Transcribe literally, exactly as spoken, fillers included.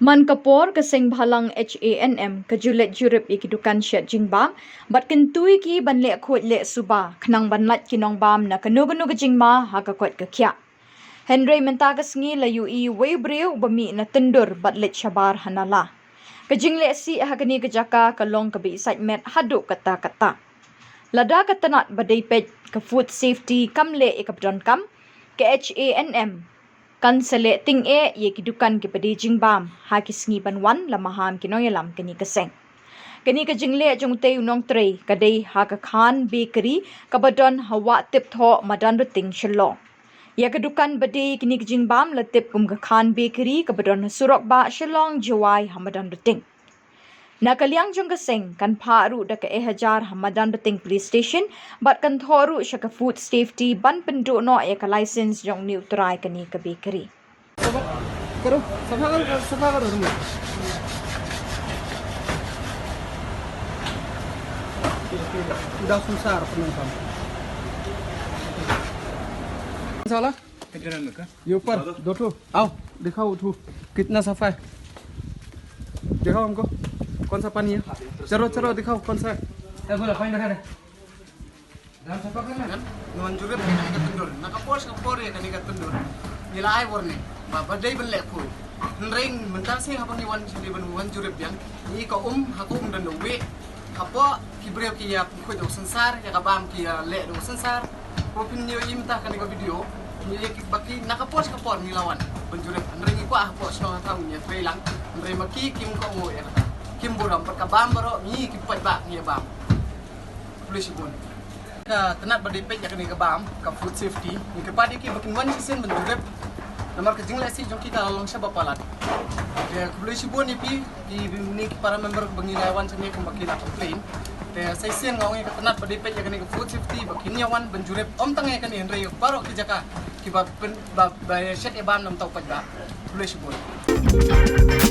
Man ka por ka seng bhalang H A N M ka ju leit jurip ïa ki dukan shet jingbam bad kyntu ïa ki ban leh khuid leh suba khnang ban lait ki nongbam na kano kano ka jingma ha ka koit ka khiah. Hynrei mynta ka sngi la ïohi wei u briew ba mih na tyndur bad leit shabar ha nala. Ka jingleh sih ha kane ka jaka ka long kaba isaitmet haduh katta katta. Lada ka tnat ba dei peit ka food safety kam leh ïa kaba donkam, ka H A N M kan sa leh tyngeh ïa ki dukan kiba die jingbam ha ki sngi ban wan, la maham ki nongïalam kane ka seng. Kane ka jingleh jong utei u nongtrei ka dei ha ka Khan Bakery kaba don ha Wah Tipthoh, Madanryting, Shillong. Ïa ka dukan ba die kine ki jingbam la tip kum ka Khan Bakery kaba don ha surok bah Shillong Jowai ha Madanryting. Na ka liang jong ka seng kan phah ruh da ka E Hajar ha Madanryting Police Station bad kan thoh ruh sha ka Food Safety ban pynduh noh ïa ka license jong une u trai kane ka bakery. करो, सफा करो, सफा करो रूम। Udah susah penonton. Salah? ये ऊपर दो ठो। आओ, दिखाओ ठो। कितना सफा है? दिखाओ हमको। कौन सा पानी है? चलो, चलो, दिखाओ कौन सा है। ए, बोलो, पानी दिखा दे। Kan, ngan jurip ïa kane ka tyndur. Na ka por sha ka por ïa kane ka tyndur, ngi la ai warning ba, ba dei ban leh khuid. Hynrei mynta shisien haba ngi wan sha dei ban wan jurip biang, ngi ka um, ha ka um don da u wieh. Hapoh ki briew ki ïa khuid da u sensar, ïa ka bam ki ïa leh da u sensar. Ko phin ïohi mynta kane ka video, ngi ïa ki ba ki na ka por sha ka por ngi la wan ban jurip. Hynrei ngi kwah hapoh shnong ha thaw ngi ïa trei lang. Hynrei ma ki kim kohnguh ïa kata. Kim burom bad ka bam baroh ngi ki paidbah ngi ïa bam. Khublei shibun. Ka tnat ba dei peit ïa kane ka bam, ka food safety, ngi kyrpad ïa ki ba kin wan shisien ban jurip. Namar ka jingleh sih jong ki ka la long shibun palat. Te khublei shibun ïa phi, ki, ne ki para member ba ngi la wan shane kumba ki la complain. Te sa shisien nga ong ïa ka tnat ba dei peit ïa kane ka food safety ba kin ïa wan ban jurip, ym tang ïa kane hynrei baroh ki jaka kiba pyn, ba, ba shet ïa bam namar u paidbah. Khublei shibun.